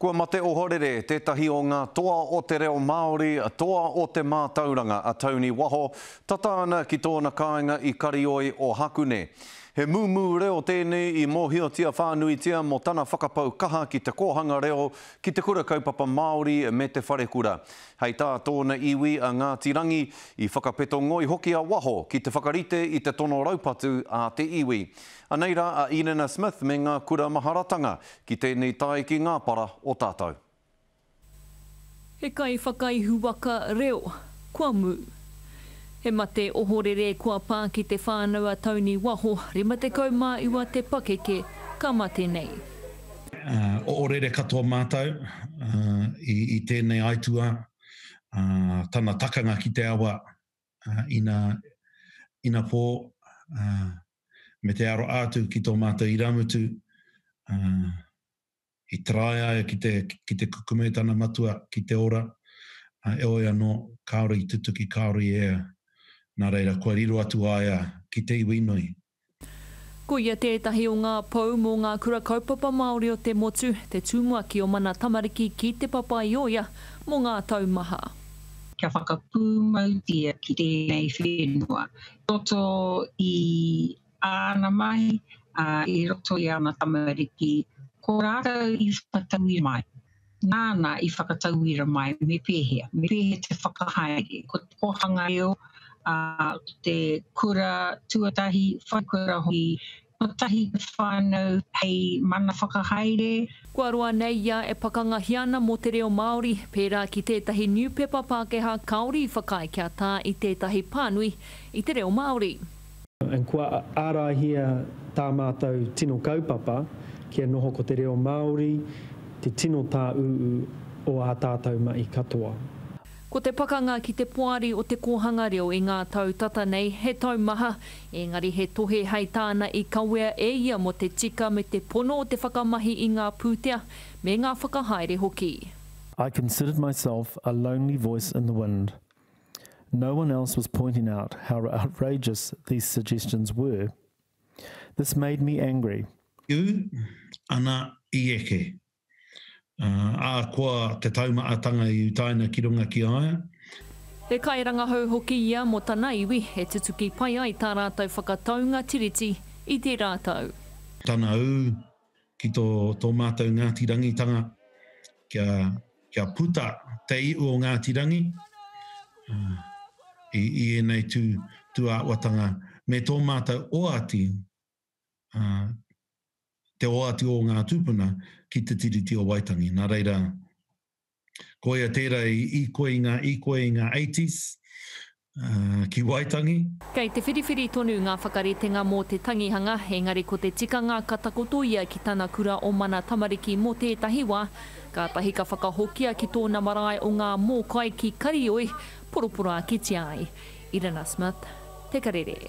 Kua mate ohorere tētahi o ngā toa o te reo Māori, toa o te mātauranga a Tony Waho, tata ana ki tōna kāinga i Karioi o Hakune. He mūmū reo tēnei i mōhiotia whānuitia mō tana whakapau kaha ki te kōhanga reo, ki te kura kaupapa Māori me te wharekura. Hei tā tōna iwi a Ngāti Rangi, i whakapeto ngoi hoki a Waho ki te whakarite i te tono raupatu a te iwi. Anei rā a Inena Smith me ngā kura maharatanga ki tēnei tae ki ngā para o tātou. He kaiwhakaihu waka reo, kua mū. He mate ohorere kua pā ki te whānau a Tony Waho, 59 te pakeke, ka mate nei. Ohorere katoa mātou i tēnei aituā, tana takanga ki te awa ina, ina pō, me te aro atu ki tō mātou irāmutu, i taraia ia ki te, ki te kukume i tana matua ki te ora, heoi anō, kāore i tutuki, kāore i ea, nā reira, kua riro atu a ia ki te iwi nui. Ko ia tētahi o ngā pou mō ngā kura kaupapa Māori o te motu, te tumuaki o Mana Tamariki ki Te Papaioea mō ngā tau maha. Kia whakapūmautia ki tēnei whenua. I roto i āna mahi, ā, i roto i āna tamariki, ko rātou i whakatauira mai. Nāna i whakatauira mai me pēhea, me pēhea te whakahaere. Ko te kōhanga reo, ā, ko te kura tuatahi, wharekura hoki, kotahi te whānau hei mana whakahaere. Kua roa nei ia e pakangahia ana mō te reo Māori, pērā ki tētahi niupepa Pākehā kāore i whakaae kia tā i tētahi pānui i te reo Māori. And kua ārahia tā mātou tino kaupapa kia noho ko te reo Māori te tino tāūū o ā tātou mahi katoa. Ko te pakanga ki te poari o te kōhanga reo i ngā tau tata nei he taumaha, engari he tohe hei tāna i kawea e ia mō te tika me te pono o te whakamahi i ngā pūtea me ngā whakahaere hoki. I considered myself a lonely voice in the wind. No one else was pointing out how outrageous these suggestions were. This made me angry. U ana i eke. Ā, koa te taumahatanga i utaina ki runga ki a ia. He kairangahau hoki ia mō tana iwi e tutuki pai ai tā rātou whakataunga tiriti i tērā tau. Tana ū ki tō, tō mātou Ngāti Rangitanga, kia, kia puta te iu o Ngāti Rangi i, i ēnei tū, tūāhuatanga me tō mātou oati, te oati o ngā tūpuna ki te Tiriti o Waitangi. Nā reira, Koia tērā i īkoi i ngā īkoi i ngā eighties ki Waitangi. Kei te whiriwhiri tonu ngā whakaritenga mō te tangihanga, engari ko te tikanga ka takoto ia ki tana kura o Mana Tamariki mō tētahi wā, kātahi ka whakahokia ki tōna marae o Ngā Mōkai ki Karioi, poroporoākitia ai. Irina Smith, Te Karere.